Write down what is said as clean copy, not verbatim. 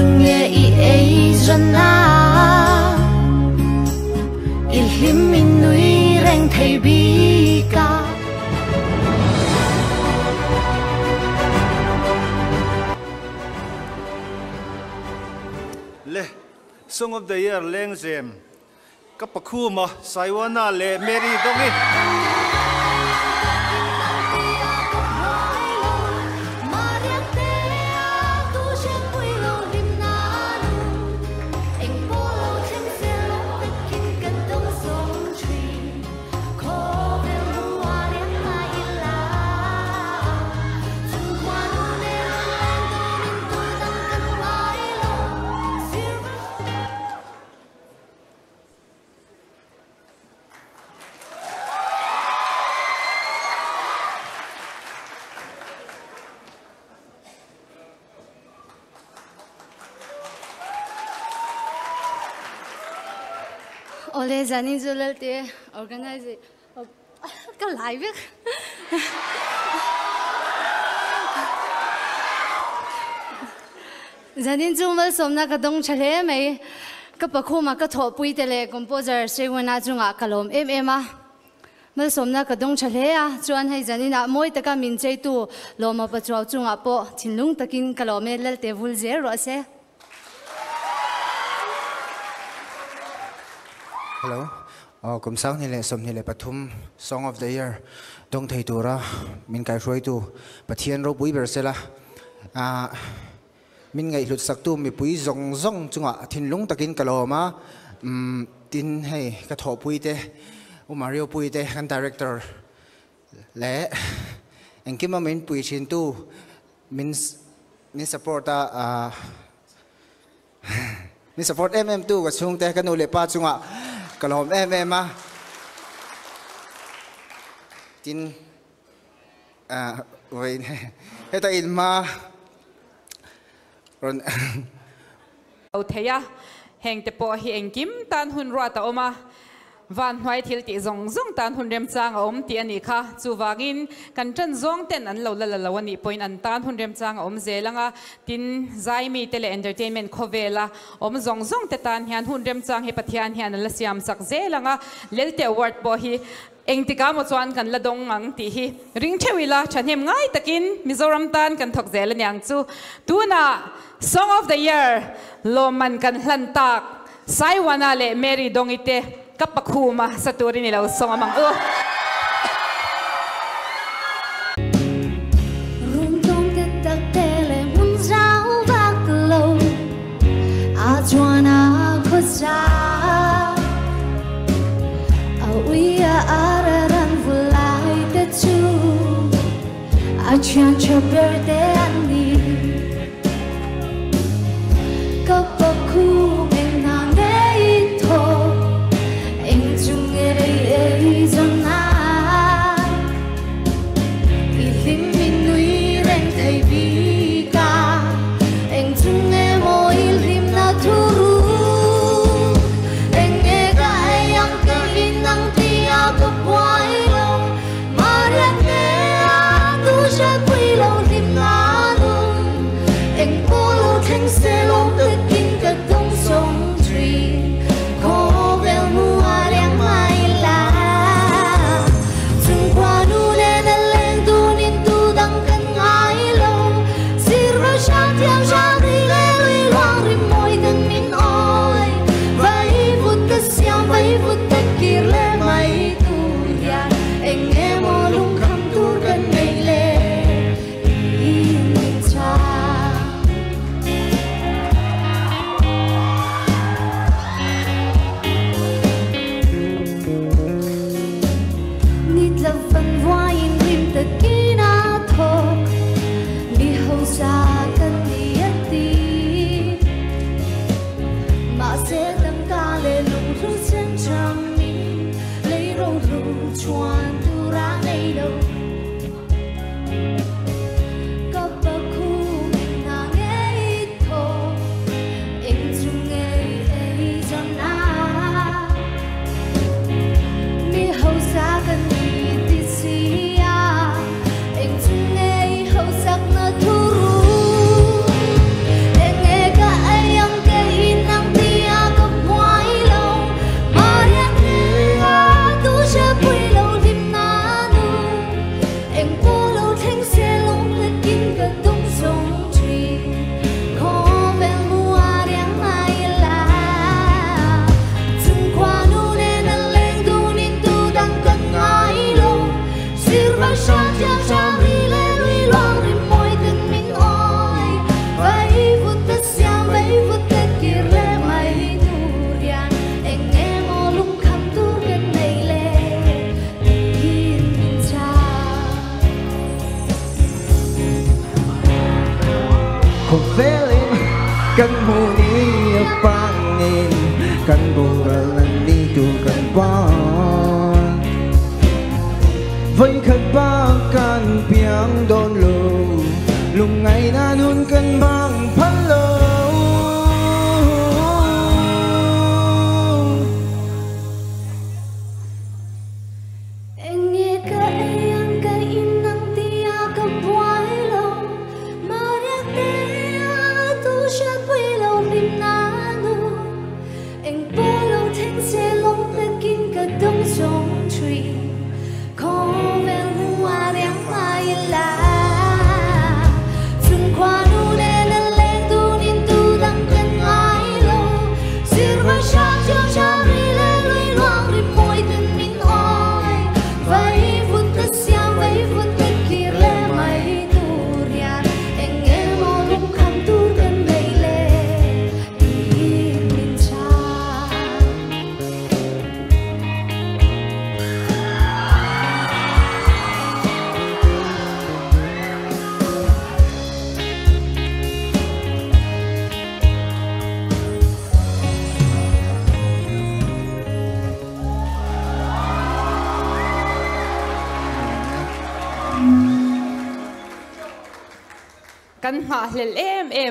Eng chu nge i ei zawn a I hlim in nui reng thei bik a. Le Song of the Year Lengzem ka pakhuma Saiwana leh Mary Dongi. Ole zanin chu lalte organize ka lai vek. Zanin chu malsawmna ka dawng tha hle mai. Ka pakhuma ka thawhpui te leh composer Sriwana chungah ka lawm em em a. Malsawmna ka dawng tha hle a, chuan hei zaninah mawi taka min cheitu Lawma Pachuau chungah pawh thinlung takin ka lawm e, Lalte vul zel rawh se. Hello. Aw kum 2023 Song of the Year dawng thei tura min kaihruaitu Pathian ropui ber sela ah min ngaihhlut saktu mipui zawng zawng chungah thinlung takin ka lawm a umm tin hei ka thawhpui te U Mario pui te kan director leh engkima min pui thintu min min support a ah Min support em em tu ka chhungte ka nu leh pa chungah ka lawm em em a. Tin vawiin heta in hma rawn. Lo thei a, hengte pawh hi engkim tan hun ruat a awm a. Van hnuai thil tih zawng zawng tan hun remchang a awm tih a nih kha. Chuvangin, kan ṭan zawng ten an lo la la lo a nih pawhin an tan hun remchang a awm zel ang a. Tin, zaimi te leh entertainment khawvela awm zawng zawng te tan hian hun remchang hi Pathian hian a la siam chak zel ang a. Lelte Award pawh hi engtikah maw chuan kan la dawng ang tih hi ring theuh ila, thahnem ngai takin Mizoram tan kan thawk zel a niang chu. Tunah Song of the Year lawmman kan hlan tak. Saiwana leh Mary Dongi te ka pakhuma sa turin i lo sawng amang u. Rum tlawm te tak te leh hmun zau vak lo a chuan a khaw za a ui a ara ran vu lai te chu a thian tha ber te an ni. Ka pakhum eng hna nge i thawk eng chu nge i ei zawn a i hlim i nui reng thei bik a eng chu nge maw i hlim na thu ruk eng nge ka ei ang ka in ang tia ka buai lo Maria nge a tu hre pui lo hlim na nu. Khawvelin kan hmuh ni apangin kan boral na ni tur kan ban. Vawikhat bak kan piang dawn lo, lungngaihna nun kan bang phal lo. Enge ka ei ang ka in ang tia ka buai lo, Maria te a tu hriat pui lo hlim na nu. Eng pawh lo thleng se lawng takin ka dawng sawng thin, khawvel hmu a riang mai la. Chung khua nu nen a leng tunin tu dang kan ngai lo, Sir vai sang chiều cha ri le lui luang ri mawi ten min awi. Vai vut ka siam vai vut ka kir le mai tur hian, eng emaw lung kham tur kan nei le tiin min chang. Kan nghah hlel em em.